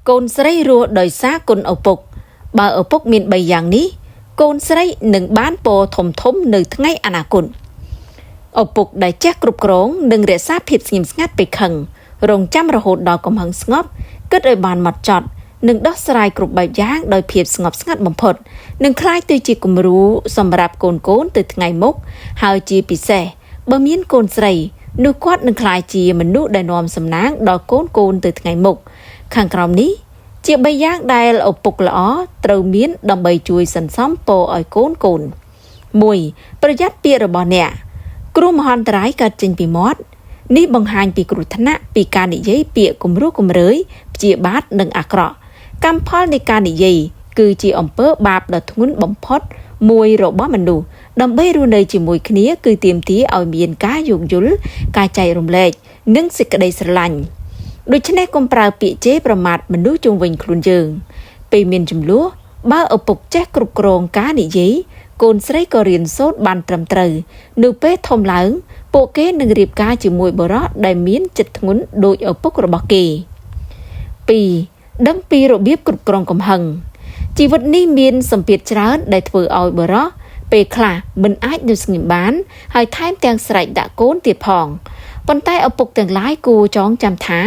កូនស្រីរស់ដោយសារគុណឪពុក បើឪពុកមាន3យ៉ាងនេះកូនស្រីនឹងបានពរធំធំនៅថ្ងៃអនាគតឪពុកដែលចេះគ្រប់គ្រងនិងរក្សាភាពស្ងៀមស្ងាត់ពេលខឹងរងចាំរហូតដល់កំហឹងស្ងប់គិតឲ្យបានម៉ត់ចត់និងដោះស្រាយគ្រប់បែបយ៉ាងដោយភាពស្ងប់ស្ងាត់បំផុតនឹងក្លាយទៅជាគំរូសម្រាប់កូនៗទៅថ្ងៃមុខហើយជាពិសេសបើមានកូនស្រីនោះគាត់នឹងក្លាយជាមនុស្សដែលនាំសំណាងដល់កូនៗទៅថ្ងៃមុខខាងក្រោមនេះជា3យ៉ាងដែលឪពុកល្អត្រូវមានដើម្បីជួយសន្សំពរឲ្យកូនៗ1ប្រយ័ត្នពាក្យរបស់អ្នកគ្រោះមហន្តរាយកើតចេញពីមាត់នេះបង្ហាញពីគ្រោះថ្នាក់ពីការនិយាយពាក្យគំរោះគំរើយព្យាបាទនិងអាក្រក់កម្មផលនៃការនិយាយគឺជាអំពើបាបដ៏ធ្ងន់បំផុតមួយរបស់មនុស្សដើម្បីរស់នៅជាមួយគ្នាគឺទាមទារឲ្យមានការយោគយល់ការចែករំលែកនិងសេចក្តីស្រឡាញ់ដូច្នេះកុំប្រើពាក្យជេរប្រមាថមនុស្សជុំវិញខ្លួនយើងពេលមានជម្លោះបើឪពុកចេះគ្រប់គ្រងការនិយាយកូនស្រីក៏រៀនសូត្របានត្រឹមត្រូវនៅពេលធំឡើងពួកគេនឹងរៀបការជាមួយបុរសដែលមានចិត្តធ្ងន់ដូចឪពុករបស់គេ2ដឹងពីរបៀបគ្រប់គ្រងកំហឹងជីវិតនេះមានសម្ពាធច្រើនដែលធ្វើឲ្យបុរសពេលខ្លះមិនអាចនៅស្ងៀមបានហើយថែមទាំងស្រែកដាក់កូនទៀតផងប៉ុន្តែឪពុកទាំងឡាយគួរចងចាំថា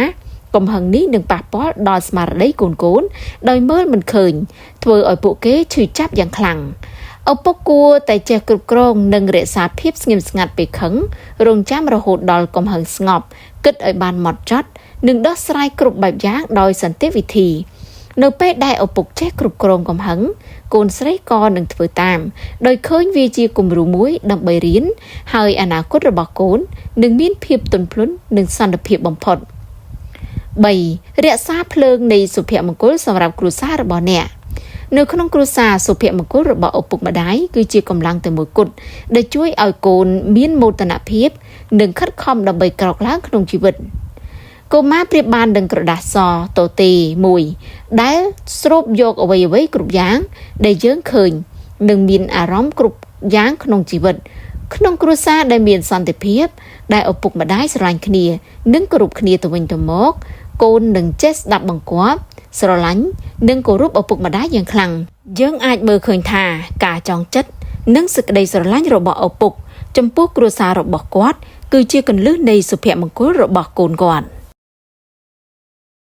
កំហឹងនេះនឹងប៉ះពាល់ដល់ស្មារតីកូនៗដោយមើលមិនឃើញធ្វើឲ្យពួកគេឈឺចាប់យ៉ាងខ្លាំងឪពុកគួរតែចេះគ្រប់គ្រងនិងរក្សាភាពស្ងៀមស្ងាត់ពេលខឹងរងចាំរហូតដល់កំហឹងស្ងប់គិតឲ្យបានម៉ត់ចត់និងដោះស្រាយគ្រប់បែបយ៉ាងដោយសន្តិវិធីនៅពេលដែលឪពុកចេះគ្រប់គ្រងកំហឹងកូនស្រីក៏នឹងធ្វើតាមដោយឃើញវាជាគំរូមួយដើម្បីរៀនហើយអនាគតរបស់កូននឹងមានភាពទន់ភ្លន់និងសន្តិភាពបំផុត3រក្សាភ្លើងនៃសុភមង្គលសម្រាប់គ្រួសាររបស់អ្នកនៅក្នុងគ្រួសារសុភមង្គលរបស់ឪពុកម្ដាយគឺជាកម្លាំងតែមួយគត់ដែលជួយឲ្យកូនមានមោទនភាពនិងខិតខំដើម្បីក្រោកឡើងក្នុងជីវិតកុមារប្រៀបបាននឹងក្រដាសសតូទេមួយដែលស្រូបយកអ្វីៗគ្រប់យ៉ាងដែលយើងឃើញនិងមានអារម្មណ៍គ្រប់យ៉ាងក្នុងជីវិតក្នុងគ្រួសារដែលមានសន្តិភាពដែលឪពុកម្ដាយស្រឡាញ់គ្នានិងគោរពគ្នាទៅវិញទៅមកកូននឹងចេះស្ដាប់បង្គាប់ស្រឡាញ់និងគោរពឪពុកម្ដាយយ៉ាងខ្លាំងយើងអាចមើលឃើញថាការចងចិត្តនិងសេចក្តីស្រឡាញ់របស់ឪពុកចំពោះគ្រួសាររបស់គាត់គឺជាគន្លឹះនៃសុភមង្គលរបស់កូនគាត់។